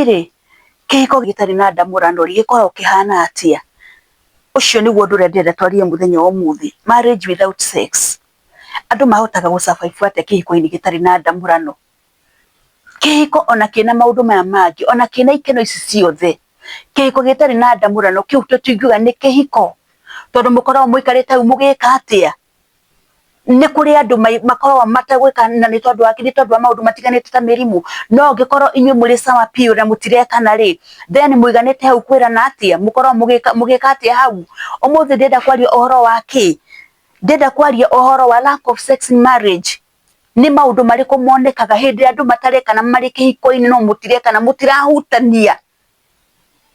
Hihi rĩ, kĩhiko gĩtarĩ na ndamũrano rĩ, gĩkoragwo kĩhana atĩa? Ũcio nĩguo ũndũ ũrĩa ndĩrenda twarie mũthenya wa ũmũthĩ, marriage without sex. Andũ mahotaga gũ survive atĩa kĩhiko-inĩ gĩtarĩ na ndamũrano? Kĩhiko ona kĩna maũndũ maya mangĩ, ona kĩna ikeno ici ciothe, kĩhiko gĩtarĩ na ndamũrano kĩu tũtingiuga nĩ kĩhiko, tondũ mũkoragwo mũikarĩte hau mũgĩka atĩa? Nĩ kũrĩ andũ makoragwo mategwĩka na nĩ tondũ wa kĩ? Nĩ tondũ wa maũndũ matiganĩte ta mĩrimũ, no ũngĩkorwo inyuĩ mũrĩ sawa biũ na mũtirekana rĩ, then mũiganĩte hau kwĩrana atĩa? Mũkoragwo mũgĩka atĩa hau? Ũmũthĩ ndĩrenda kwaria ũhoro wa kĩ? Ndĩrenda kwaria ũhoro wa lack of sex in marriage. Nĩ maũndũ marĩkũ monekaga hĩndĩ ĩrĩa andũ matarekana marĩ kĩhiko-inĩ no mũtirekana, mũtirahutania?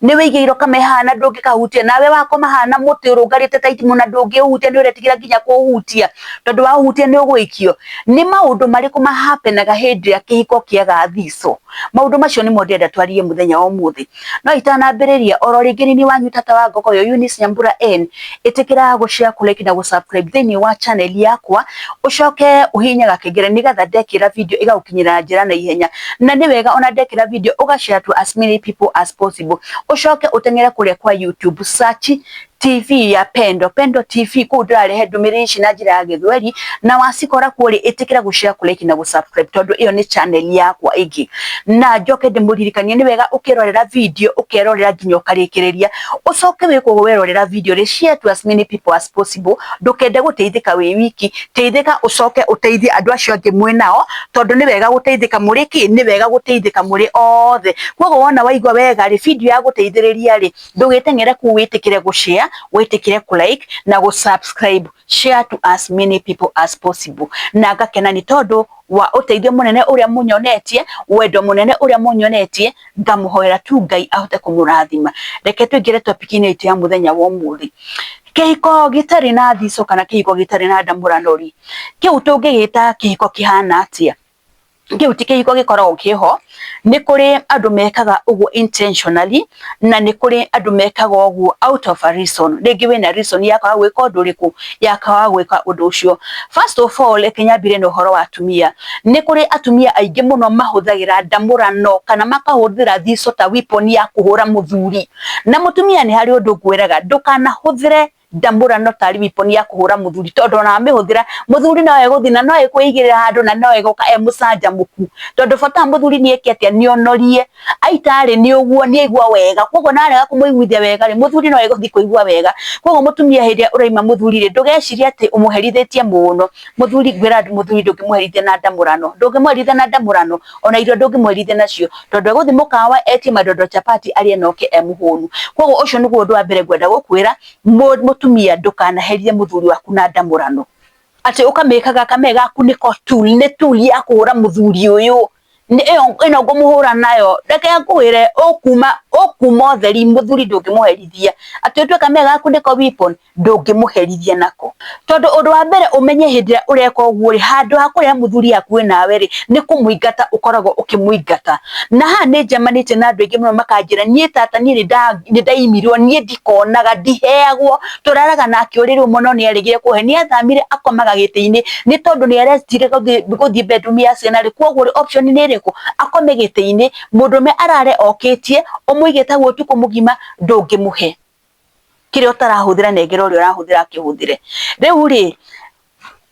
Nĩ wĩigĩirwo kame haha na ndũngĩkahutia, nawe wakoma haha na mũtĩ ũrũngarĩte ta itimũ na ndũngĩũhutia, nĩ ũretigĩra nginya kũũhutia tondũ waũhutia nĩ ũgũikio. Nĩ maũndũ marĩkũ ma happen aga hĩndĩ ĩrĩa kĩhiko kĩaga thico? Maũndũ macio nĩmo ndĩrenda twarie mũthenya wa ũmũthĩ. No itanambĩrĩria, oro rĩngĩ nĩ niĩ wanyu tata wa Ngogoyo Eunice Nyambura N, ĩtĩkĩra gũ share, kũ like na gũ subscribe thĩinĩ wa channel yakwa, ũcoke ũhihinye gakengere nĩgetha ndekĩra video ĩgagũkinyĩra na njĩra na ihenya. Na nĩ wega ona ndekĩra video ũga share to as many people as possible. Ũcoke ũteng'ere kũrĩa kwa YouTube, search TV ya Pendo, Pendo TV, kũu ndĩrarehe ndũmĩrĩri ici na njĩra ya gĩthweri, na wacikora kuo rĩ, ĩtĩkĩra gũ share, kũ like na gũ subscribe tondũ ĩyo nĩ channel yakwa ĩngĩ. Na njoke ndĩmũririkanie nĩ wega ũkĩrorera video ũkerorera nginya ũkarĩkĩrĩria, ũcoke wĩke ũguo werorera video rĩ, share to as many people as possible, ndũkende gũteithĩka wĩ wiki, teithĩka ũcoke ũteithie andũ acio angĩ mwĩ nao, tondũ nĩ wega gũteithĩka mũrĩ kĩ? Nĩ wega gũteithĩka mũrĩ othe. Koguo wona waigua wega rĩ, video ya gũteithĩrĩria rĩ, ndũgĩteng'ere kũu wĩtĩkĩre gũ share, wĩtĩkĩre kũ like na gũ subscribe, share to as many people as possible. Na ngakena nĩ tondũ wa ũteithio mũnene ũrĩa mũnyonetie, wendo mũnene ũrĩa mũnyonetie, ngamũhoera tu Ngai ahote kũmũrathima. Reke tũingĩre topic-inĩ itũ ya mũthenya wa ũmũthĩ. Kĩhiko gĩtarĩ na thico kana kĩhiko gĩtarĩ na ndamũrano rĩ, kĩu tũngĩgĩta kĩhiko kĩhana atĩa? Kĩu ti kĩhiko gĩkoragwo kĩho, nĩ kũrĩ andũ mekaga ũguo intentionally, na nĩ kũrĩ andũ mekaga ũguo out of a reason. Rĩngĩ wĩna reason ya kwaga gwĩka ũndũ ũrĩkũ, ya kwaga gwĩka ũndũ ũcio. First of all, reke nyambĩrĩrie na ũhoro wa atumia. Nĩ kũrĩ atumia aingĩ mũno mahũthagĩra ndamũrano kana makahũthĩra thico ta weapon ya kũhũra mũthuri. Na mũtumia nĩ harĩ ũndũ ngwĩraga, ndũkanahũthĩre ndamũrano tarĩ weapon ya kũhũra mũthuri, tondũ ona wamĩhũthĩra mũthuri no egũthiĩ na no ekwĩigĩrĩra handũ na no egũka e mũcanjamũku, tondũ bata wa mũthuri nĩ eke atĩa? Nĩ onorie aitarĩ nĩ ũguo nĩ aigua wega. Koguo narega kũmũiguithia wega rĩ, mũthuri no egũthiĩ kũigua wega. Koguo mũtumia hĩndĩ ĩrĩa ũraima mũthuri rĩ, ndũgecirie atĩ ũmũherithĩtie mũno. Mũthuri, ngwĩra mũthuri ndũngĩmũherithia na ndamũrano, ndũngĩmũherithia na ndamũrano, ona irio ndũngĩmũherithia nacio, tondũ egũthiĩ mũkawa etie madondo chapati arĩe na oke e mũhũnu. Koguo ũcio nĩguo ũndũ wa mbere ngwenda gũkwĩra, mũtumia ndũkanaherithie mũthuri waku na ndamũrano, atĩ ũkamĩkaga kamee gaku nĩko tool, nĩ tool ya kũhũra mũthuri ũyũ, ĩyo ĩno ngũmũhũra nayo. Reke ngwĩre, ũkuma ũkuma ũtheri, mũthuri ndũngĩmũherithia atĩ ũtue kamee gaku nĩko weapon, ndũngĩmũherithia nako, tondũ ũndũ wa mbere ũmenye hĩndĩ ĩrĩa ũreka ũguo rĩ, handũ ha kũrehe mũthuri hakuhĩ nawe rĩ, nĩ kũmũingata ũkoragwo ũkĩmũingata. Na haha nĩ njemanĩtie na andũ aingĩ mũno makanjĩra, niĩ tata, niĩ nĩ ndaimirwo, niĩ ndikonaga, ndiheagwo, tũraraga nake ũrĩrĩ ũmwe no nĩ aregire kũhe, nĩ athamire akomaga gĩtĩ-inĩ nĩ tondũ nĩ aretire gũthiĩ bedroom ya ciana rĩ, koguo rĩ, option nĩ ĩrĩkũ? Akome gĩtĩ-inĩ, mũndũrũme arare okĩtie, ũmũigĩte hau ũtukũ mũgima, ndũngĩmũhe kĩrĩa ũtarahũthĩra, nengera ũrĩa ũrahũthĩra akĩhũthĩre. Rĩu rĩ,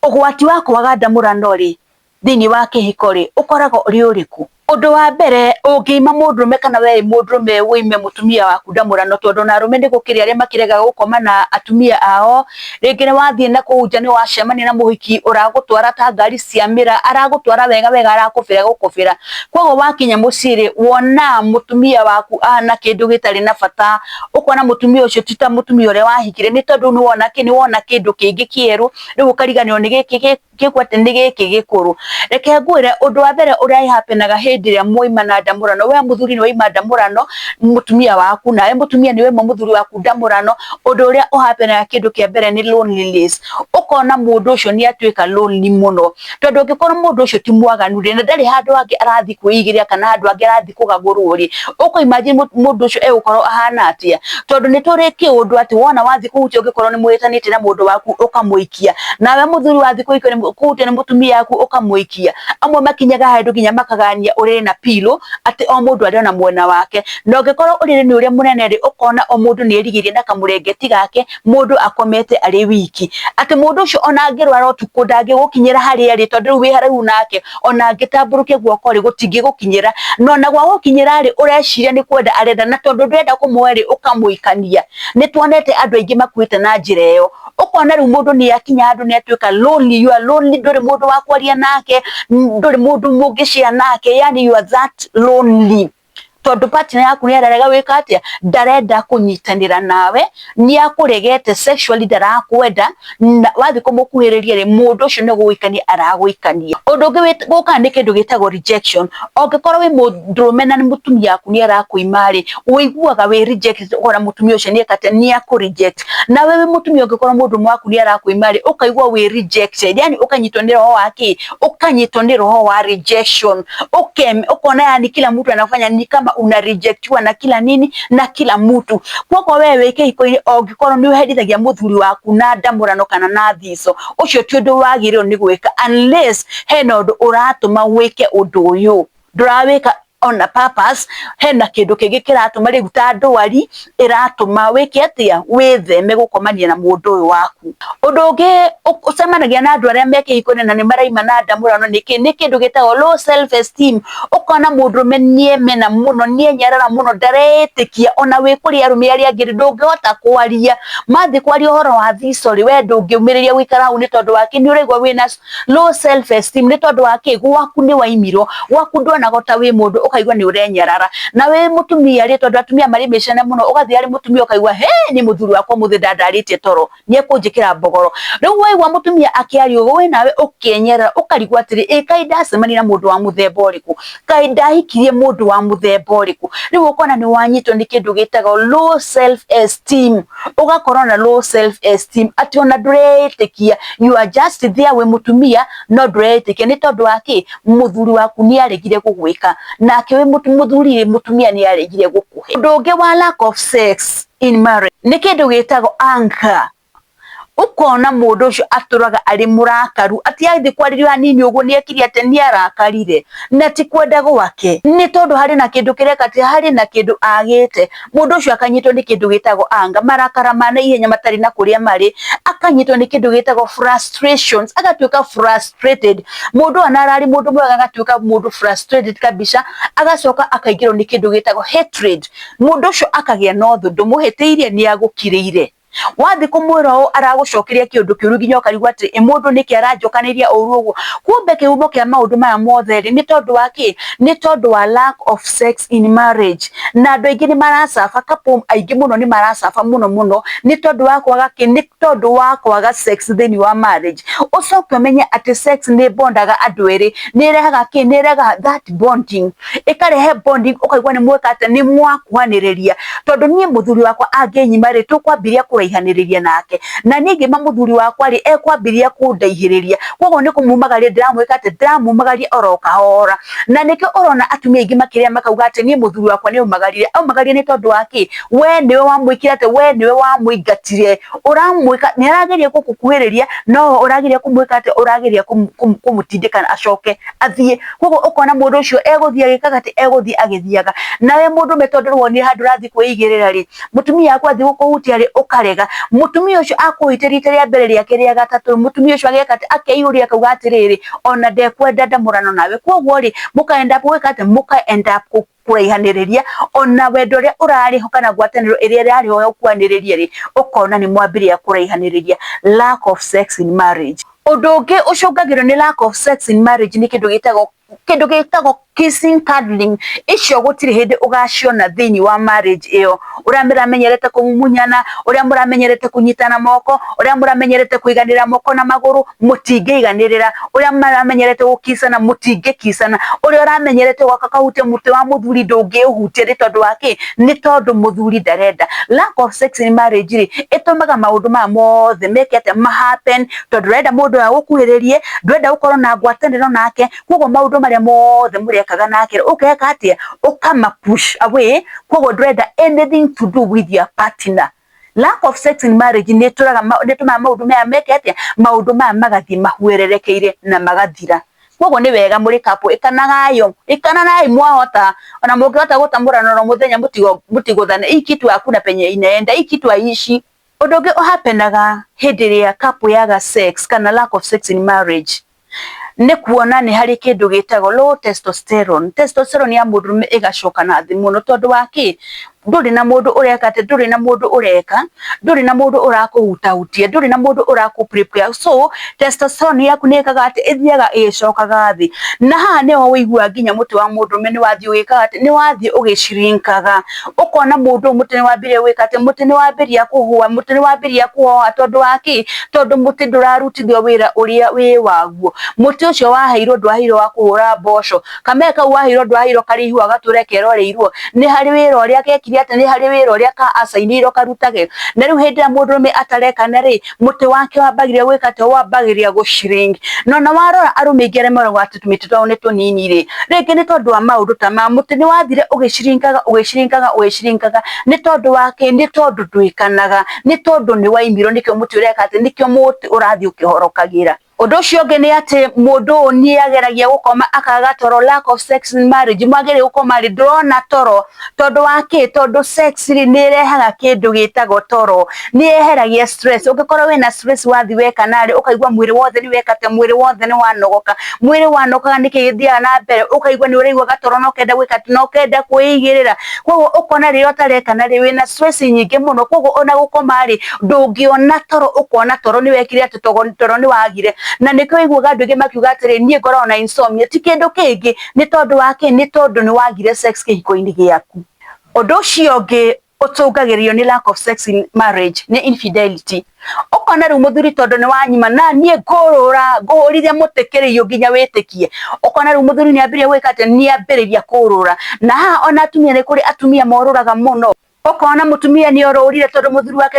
ũgwati wa kwaga ndamũrano rĩ, thĩinĩ wa kĩhiko rĩ, ũkoragwo ũrĩ ũrĩkũ? Ũndũ wa mbere, ũngĩima mũndũrũme kana we wĩ mũndũrũme ũime mũtumia waku ndamũrano, tondũ ona arũme nĩ gũkĩrĩ arĩa makĩregaga gũkoma na atumia ao, rĩngĩ nĩ wathiĩ na kũu nja nĩ wacemania na mũhiki ũragũtwara ta ngari cia mĩraa, aragũtwara wega wega, arakũbĩra gũkũbĩra. Koguo wakinya mũciĩ rĩ, wona mũtumia waku ahana kĩndũ gĩtarĩ na bata, ũkona mũtumia ũcio ti ta mũtumia ũrĩa wahikire, nĩ tondũ nĩ wona kĩ? Nĩ wona kĩndũ kĩngĩ kĩerũ, rĩu ũkariganĩrwo nĩ gĩkĩ gĩkwate nĩ gĩkĩ gĩkũrũ. Reke ngwĩre ũndũ wa mbere ũrĩa ĩ happen aga hĩndĩ ĩrĩa mwaima na ndamũrano, we mũthuri nĩ waima ndamũrano mũtumia waku, nawe mũtumia nĩ waima mũthuri waku ndamũrano, ũndũ ũrĩa ũ happen aga kĩndũ kĩa mbere nĩ loneliness. Ũkona mũndũ ũcio nĩ atuĩka lonely mũno, tondũ ũngĩkorwo mũndũ ũcio ti mwaganu rĩ, na ndarĩ handũ hangĩ arathiĩ kwĩigĩrĩra kana handũ hangĩ arathiĩ kũgagũrwo rĩ, ũkũ imagine mũndũ ũcio egũkorwo ahana atĩa? Tondũ nĩ tũrĩ kĩũndũ atĩ wona wathiĩ kũhutia, ũngĩkorwo nĩ mũhĩtanĩtie na mũndũ waku ũkamũikia, nawe mũthuri wathiĩ kũhutio nĩ mũtumia waku ũkamũikia. Amwe makinyaga handũ nginya makagania ũrĩa ũrĩrĩ na pillow, atĩ o mũndũ arĩ ona mwena wake. Na ũngĩkorwo ũrĩrĩ nĩ ũrĩa mũnene rĩ, ũkona o mũndũ nĩ erigĩirie na kamũrengeti gake, mũndũ akomete arĩ wiki. Atĩ mũndũ ũcio ona angĩrwara ũtukũ ndangĩgũkinyĩra harĩa arĩ tondũ rĩu wĩ haraihu nake, ona angĩtambũrũkia guoko rĩ, gũtingĩgũkinyĩra. Na ona gwagũkinyĩra rĩ, ũreciria nĩ kwenda arenda, na tondũ ndũrenda kũmũhe rĩ, ũkamũikania. Nĩ tuonete andũ aingĩ makuĩte na njĩra ĩyo. Ũkona rĩu mũndũ nĩ akinya handũ nĩ atuĩka lonely, you are lonely, ndũrĩ mũndũ wa kwaria nake, ndũrĩ mũndũ mũngĩ-share nake, yani you are that lonely. Tondũ partner yaku nĩ ararega gwĩka atĩa, ndarenda kũnyitanĩra nawe, nĩ akũregete sexually, ndarakwenda, na wathiĩ kũmũkuhĩrĩria rĩ, mũndũ ũcio nĩ gũgũikania aragũikania. Ũndũ ũngĩ gũkaga nĩ kĩndũ gĩtagwo rejection. Ũngĩkorwo wĩ mũndũrũme na mũtumia waku nĩ arakũima rĩ, ũiguaga wĩ rejected, ũkona mũtumia ũcio nĩ eka atĩa, nĩ akũ reject. Nawe wĩ mũtumia ũngĩkorwo mũndũrũme waku nĩ arakũima rĩ, ũkaigua wĩ rejected, yani ũkanyitwo nĩ roho wa kĩ, ũkanyitwo nĩ roho wa rejection, ũkona yani kila mtu anafanya ni kama una rejectiwa na kila nini na kila mtu. Koguo we wĩ kĩhiko-inĩ ũngĩkorwo nĩ ũherithagia mũthuri waku na ndamũrano kana na thico, ũcio ti ũndũ wagĩrĩirwo nĩ gwĩka unless hena ũndũ ũratũma wĩke ũndũ ũyũ. Ndũrawĩka on a purpose, hena kĩndũ kĩngĩ kĩratũma rĩu ta ndwari ĩratũma wĩke atĩa, wĩtheme gũkomania na mũndũ ũyũ waku. Ũndũ ũngĩ ũcemanagia na andũ arĩa me kĩhiko-inĩ na nĩ maraima na ndamũrano nĩ kĩ, nĩ kĩndũ gĩtagwo low self esteem. Ũkona mũndũrũme nĩ emena mũno, nĩ enyarara mũno, ndareĩtĩkia, ona wĩ kũrĩ arũme arĩa angĩ ndũngĩhota kwaria. Mathiĩ kwaria ũhoro wa thico rĩ, we ndũngĩũmĩrĩria gũikara hau nĩ tondũ wa kĩ, nĩ ũraigua wĩna low self esteem, nĩ tondũ wa kĩ, gwaku nĩ waimirwo, gwaku nduonagwo ta wĩ mũndũ, ũkaigua nĩ ũrenyarara. Na wĩ mũtumia rĩ, tondũ atumia marĩ mĩcene mũno, ũgathiĩ harĩ mũtumia ũkaigua he nĩ mũthuri wakwa ũmũthĩ ndandarĩtie toro, nĩ ekũnjĩkĩra mbogoro. Rĩu waigua mũtumia akĩaria ũguo, we nawe ũkenyerera, ũkarigwo atĩrĩ, ĩ kaĩ ndacemania na mũndũ wa mũthemba ũrĩkũ, kaĩ ndahikirie mũndũ wa mũthemba ũrĩkũ. Rĩu ũkona nĩ wanyitwo nĩ kĩndũ gĩtagwo low self esteem, ũgakorwo na low self esteem, atĩ ona ndũreĩtĩkia, you are just there wĩ mũtumia no ndũreĩtĩkia, nĩ tondũ wa kĩ, mũthuri waku nĩ aregire gũgwĩka, nake wĩ mũthuri rĩ, mũtumia nĩ aregire gũkũhe. Ũndũ ũngĩ wa lack of sex in marriage nĩ kĩndũ gĩtagwo anger. Ũkona mũndũ ũcio atũraga arĩ mũrakaru, atĩ athiĩ kwarĩrio hanini ũguo nĩ ekire atĩ nĩ arakarire, na ti kwenda gwake, nĩ tondũ harĩ na kĩndũ kĩreka atĩ harĩ na kĩndũ agĩte. Mũndũ ũcio akanyitwo nĩ kĩndũ gĩtagwo anger, marakara ma naihenya matarĩ na kũrĩa marĩ, akanyitwo nĩ kĩndũ gĩtagwo frustrations, agatuĩka frustrated. Mũndũ ona ararĩ mũndũ mwega agatuĩka mũndũ frustrated kabisa, agacoka akaingĩrwo nĩ kĩndũ gĩtagwo hatred. Mũndũ ũcio akagĩa na ũthũ, ndũmũhĩtĩirie nĩ agũkirĩire. Wathiĩ kũmwĩra ũũ aragũcokeria kĩũndũ kĩũru nginya ũkarigwo atĩ ĩ mũndũ nĩkĩ aranjokanĩria ũru ũguo. Kumbe kĩhumo kĩa maũndũ maya mothe rĩ, nĩ tondũ wa kĩ, nĩ tondũ wa lack of sex in marriage. Na andũ aingĩ nĩ maracaba, couple aingĩ mũno nĩ maracaba mũno mũno nĩ tondũ wa kwaga kĩ, nĩ tondũ wa kwaga sex thĩinĩ wa marriage. Ũcoke ũmenye atĩ sex nĩ bondaga andũ erĩ, nĩ ĩrehaga kĩ, nĩ ĩrehaga that bonding, ĩkarehe bonding, ũkaigua nĩ mweka atĩa, nĩ mwakuhanĩrĩria. Tondũ niĩ mũthuri wakwa angĩnyima rĩ, tũkwambĩrĩria kũraihanĩrĩria nake, na niĩ ngĩma mũthuri wakwa rĩ, ekwambĩrĩria kũndaihĩrĩria, koguo nĩ kũmumagaria ndĩramwĩka atĩ, ndĩramumagaria oro kahora. Na nĩkĩo ũrona atumia aingĩ makĩrĩa makauga atĩ niĩ mũthuri wakwa nĩ aumagarire. Aumagarire nĩ tondũ wa kĩ, we nĩwe wamwĩkire atĩ, we nĩwe wamũingatire, ũramwĩka, nĩ arageria gũgũkuhĩrĩria, no ũrageria kũmwĩka atĩ, ũrageria kũmũtindĩka acoke athiĩ. Koguo ũkona mũndũ ũcio egũthiĩ agĩkaga atĩ, egũthiĩ agĩthiaga. Nawe mũndũrũme tondũ nĩwonire handũ ũrathiĩ kwĩigĩrĩra rĩ, mũtumia waku athiĩ gũkũhutia rĩ, ũkarega. Mũtumia ũcio akũhutia rita rĩa mbere, rĩa kerĩ, rĩa gatatũ, mũtumia ũcio ageka atĩ, akeihũria akauga atĩrĩrĩ, ona ndekwenda ndamũrano nawe. Koguo rĩ, mũka end up gwĩka atĩ, mũka end up kũraihanĩrĩria, ona wendo ũrĩa ũrarĩ ho kana ngwatanĩro ĩrĩa ĩrarĩ ho ya gũkuhanĩrĩria rĩ, ũkona nĩ mwambĩrĩria kũraihanĩrĩria. Lack of sex in marriage. Ũndũ ũngĩ ũcũngagĩrwo nĩ lack of sex in marriage nĩ kĩndũ gĩtagwo kissing, cuddling. Icio gũtirĩ hĩndĩ ũgaciona thĩinĩ wa marriage ĩyo. Ũrĩa mũramenyerete kũmumunyana, ũrĩa mũramenyerete kũnyitana moko, ũrĩa mũramenyerete kũiganĩra moko na magũrũ, mũtingĩiganĩrĩra. Ũrĩa mũramenyerete gũkicana, mũtingĩkicana. Ũrĩa ũramenyerete gwaka kahutia mũtĩ wa mũthuri, ndũngĩũhutia nĩ tondũ wa kĩ, nĩ tondũ mũthuri ndarenda. Lack of sex in marriage rĩ, ĩtũmaga maũndũ maya mothe meke atĩa, ma happen, tondũ ndũrenda mũndũ ũyũ agũkuhĩrĩrie, ndũrenda gũkorwo na ngwatanĩro nake, koguo maũndũ marĩa mothe mũrekaga nake ũkeka atĩa, ũkama push away, koguo ndũrenda anything to do with your partner. Lack of sex in marriage nĩ ĩtũmaga maũndũ maya meke atĩa, maũndũ maya magathiĩ mahwererekeire na magathira. Koguo nĩ wega mũrĩ couple ĩkanagayo, ĩkananai mwahota, ona mũngĩhota gũtamũrana oro mũthenya mũtigũthane. Hii kitu hakuna penye inaenda, hii kitu haiishi. Ũndũ ũngĩ ũhapenaga hĩndĩ ĩrĩa couple yaga sex kana lack of sex in marriage nĩ kuona nĩ harĩ kĩndũ gĩtagwo low testosterone. Testosterone ya mũndũrũme ĩgacoka na thĩ mũno tondũ wa kĩ? Ndũrĩ na mũndũ ũreka atĩ, ndũrĩ na mũndũ ũreka, ndũrĩ na mũndũ ũrakũhutahutia, ndũrĩ na mũndũ ũrakũ prepare. So testosterone yaku nĩ ĩkaga atĩ, ĩthiaga ĩgĩcokaga thĩ. Na haha nĩho ũiguaga nginya mũtĩ wa mũndũrũme nĩ wathiĩ ũgĩkaga atĩ, nĩ wathiĩ ũgĩcirinkaga. Ũkona mũndũ ũyũ mũtĩ nĩ wambĩrĩria gwĩka atĩ, mũtĩ nĩ wambĩrĩria kũgũa, mũtĩ nĩ wambĩrĩria kũhoha tondũ wa kĩ? Tondũ mũtĩ ndũrarutithio wĩra ũrĩa wĩ waguo. Mũtĩ ũcio waheirwo ndwaheirwo wa kũhũra mboco. Kamee kau waheirwo ndwaheirwo karĩihwo gatũre keroreirwo. Nĩ harĩ wĩra ũrĩa gekire atĩ, nĩ harĩ wĩra ũrĩa ka acainĩirwo karutage. Na rĩu hĩndĩ ĩrĩa mũndũrũme atarekana rĩ, mũtĩ wake wambagĩrĩria gwĩka atĩ, wambagĩrĩria gũ shrink. Na ona warora arũme aingĩ arĩa meragwo atĩ tũmĩtĩ twao nĩ tũnini rĩ, rĩngĩ nĩ tondũ wa maũndũ ta maya. Mũtĩ nĩ wathire ũgĩcirinkaga ũgĩcirinkaga ũgĩcirinkaga nĩ tondũ wa kĩ? Nĩ tondũ ndwĩkanaga, nĩ tondũ nĩ waimirwo nĩkĩo mũtĩ ũreka atĩ, nĩkĩo mũtĩ ũrathiĩ ũkĩhorokagĩra. Ũndũ ũcio ũngĩ nĩ atĩ mũndũ ũyũ nĩ ageragia gũkoma akaga toro, lack of sex in marriage. Mwagĩrĩire gũkoma rĩ, ndũrona toro tondũ wa kĩ? Tondũ sex rĩ, nĩ ĩrehaga kĩndũ gĩtagwo toro, nĩ yeheragia stress. Ũngĩkorwo wĩna stress wathiĩ wekana rĩ, ũkaigua mwĩrĩ wothe nĩ weka atĩ, mwĩrĩ wothe nĩ wanogoka. Mwĩrĩ wanogoka nĩkĩ gĩthiaga na mbere? Ũkaigua nĩ ũraigua gatoro na ũkenda gwĩka atĩ, na ũkenda kwĩigĩrĩra. Koguo ũkona rĩrĩa ũtarekana rĩ, wĩna stress nyingĩ mũno. Koguo ona gũkoma rĩ, ndũngĩona toro, ũkona toro nĩ wekire atĩ, toro nĩ wagire. Na nĩkĩo ũiguaga andũ aingĩ makiuga atĩrĩ, niĩ ngoragwo na insomnia. Ti kĩndũ kĩngĩ, nĩ tondũ wa kĩ? Nĩ tondũ nĩ wagire sex kĩhiko-inĩ gĩaku. Ũndũ ũcio ũngĩ ũcũngagĩrĩrio nĩ lack of sex in marriage nĩ infidelity. Ũkona rĩu mũthuri tondũ nĩ wanyima na niĩ ngũrũra ngũhũrithie mũtĩ kĩrĩiyo nginya wĩtĩkie. Ũkona rĩu mũthuri nĩ ambĩrĩria gwĩka atĩ, nĩ ambĩrĩria kũrũra. Na haha ona atumia nĩ kũrĩ atumia morũraga mũno. Ũkona mũtumia nĩ orũrire tondũ mũthuri wake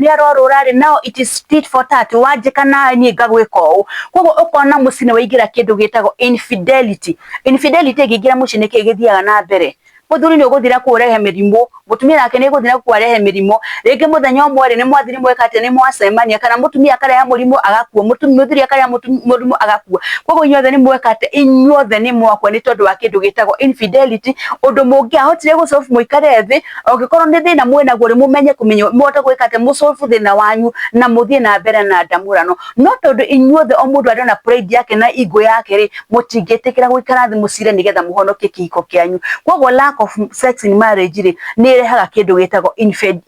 nĩ arorũra rĩ, now it is tit for tat, wanjĩka nawe niĩ ngagwĩka ũũ. Koguo ũkona mũciĩ nĩ waingĩra kĩndũ gĩtagwo infidelity. Infidelity ĩngĩingĩra mũciĩ nĩkĩ gĩthiaga na mbere? Mũthuri nĩ ũgũthiĩ na kũu ũrehe mĩrimũ, mũtumia nake nĩ ũgũthiĩ na kũu arehe mĩrimũ. Rĩngĩ mũthenya ũmwe rĩ, nĩ mwathiĩ nĩ mweka atĩ, nĩ mwacemania, kana mũtumia akarehe mũrimũ agakua, mũthuri akarehe mũrimũ agakua. Koguo inyuothe nĩ mweka atĩ, inyuothe nĩ mwakua nĩ tondũ wa kĩndũ gĩtagwo infidelity, ũndũ mũngĩahotire gũ solve mũikare thĩ, angĩkorwo nĩ thĩna mwĩnaguo rĩ, mũmenye kũmenya mũhote gwĩka atĩ, mũ solve thĩna wanyu na mũthiĩ na mbere na ndamũrano. No tondũ inyuothe o mũndũ arĩ na pride yake na ego yake rĩ, mũtingĩtĩkĩra gũikara thĩ mũcire nĩgetha mũhonokie kĩhiko kĩanyu. Koguo lack of sex in marriage rĩ, nĩ ĩrehaga kĩndũ gĩtagwo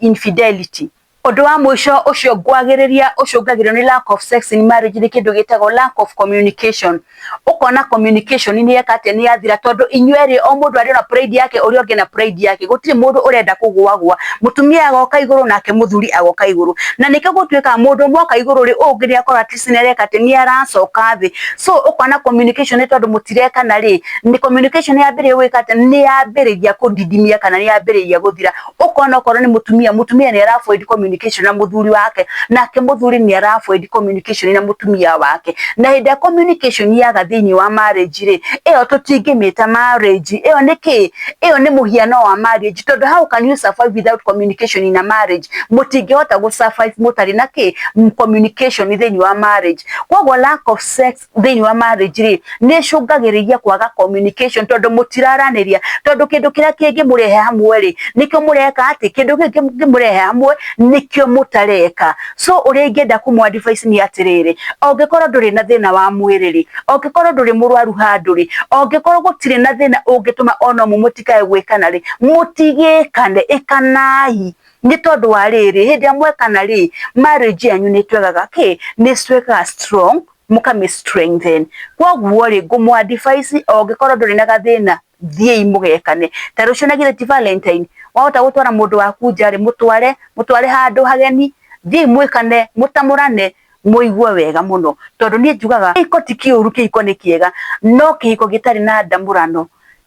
infidelity. Ũndũ wa mũico ũcio ngwagĩrĩria ũcũngagĩrĩrio nĩ lack of sex in marriage nĩ kĩndũ gĩtagwo lack of communication. Ũkona communication nĩ yeka atĩ, nĩ yathira tondũ inyuerĩ o mũndũ arĩ na pride yake, ũrĩa ũngĩ na pride yake. Gũtirĩ mũndũ ũrenda kũgũagũa. Mũtumia agoka igũrũ nake mũthuri agoka igũrũ. Na nĩkĩo gũtuĩkaga mũndũ ũmwe oka igũrũ rĩ, ũyũ ũngĩ nĩ akorwo at least nĩ areka atĩ, nĩ aracoka thĩ. So ũkona communication nĩ tondũ mũtirekana rĩ, nĩ communication yambĩrĩria gwĩka atĩ, nĩ yambĩrĩria kũdidimia kana nĩ yambĩrĩria gũthira. Ũkona okorwo nĩ mũtumia, mũtumia nĩ ara avoid communication na mũthuri wake, nake mũthuri nĩ ara avoid communication na mũtumia wake. Na hĩndĩ ĩrĩa communication yaga thĩinĩ wa marriage rĩ, ĩyo tũtingĩmĩta marriage. Ĩyo nĩ kĩ? Ĩyo nĩ mũhiano wa marriage tondũ how can you survive without communication in a marriage? Mũtingĩhota gũ survive mũtarĩ na kĩ? Communication thĩinĩ wa marriage. Koguo lack of sex thĩinĩ wa marriage rĩ, nĩ ĩcũngagĩrĩria kwaga communication tondũ mũtiraranĩria, tondũ kĩndũ kĩrĩa kĩngĩmũrehe hamwe rĩ, nĩkĩo mũreka atĩ, kĩndũ kĩu kĩngĩmũrehe hamwe nĩkĩo mũtareka. So ũrĩa ingĩenda kũmũ advise nĩ atĩrĩrĩ, ũngĩkorwo ndũrĩ na thĩna wa mwĩrĩ rĩ, ũngĩkorwo ndũrĩ mũrwaru handũ rĩ, ũngĩkorwo gũtirĩ na thĩna ũngĩtũma ona ũmwe mũtikae gwĩkana rĩ, mũtigĩkane, ĩkanai. Nĩ tondũ wa rĩrĩ, hĩndĩ ĩrĩa mwekana rĩ, marriage yanyu nĩ ĩtuĩkaga kĩ? Nĩ ĩtuĩkaga strong, mũkamĩ strengthen. Koguo rĩ, ngũmũ advise ũngĩkorwo ndũrĩ na gathĩna, thiĩi mũgekane. Ta rũciũ na githĩ ti Valentine, wahota gũtwara mũndũ waku nja rĩ, mũtware, mũtware handũ hageni, thiĩi mwĩkane, mũtamũrane, mũigue wega mũno. Tondũ niĩ njugaga kĩhiko ti kĩũru, kĩhiko nĩ kĩega, no kĩhiko gĩtarĩ na ndamũrano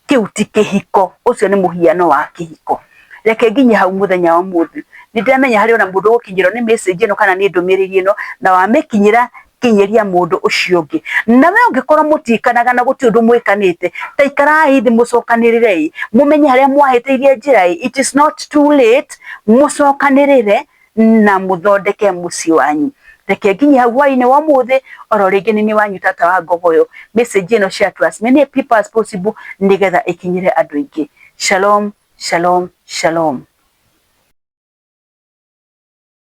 kĩu ti kĩhiko, ũcio nĩ mũhiano wa kĩhiko. Reke nginye hau mũthenya wa ũmũthĩ. Nĩ ndĩramenya harĩ ona mũndũ ũgũkinyĩrwo nĩ message ĩno kana nĩ ndũmĩrĩri ĩno, na wamĩkinyĩra kinyĩria mũndũ ũcio ũngĩ. Na we ũngĩkorwo mũtiĩkanaga na gũtirĩ ũndũ mwĩkanĩte, ta ikarai thĩ mũcokanĩrĩre, mũmenye harĩa mwahĩtĩirie njĩra ĩ, it is not too late, mũcokanĩrĩre na mũthondeke mũciĩ wanyu. Reke nginye hau hwainĩ wa ũmũthĩ, oro rĩngĩ nĩ niĩ wanyu tata wa Ngogoyo. Message ĩno share to as many people as possible nĩgetha ĩkinyĩre andũ aingĩ. Shalom, shalom, shalom.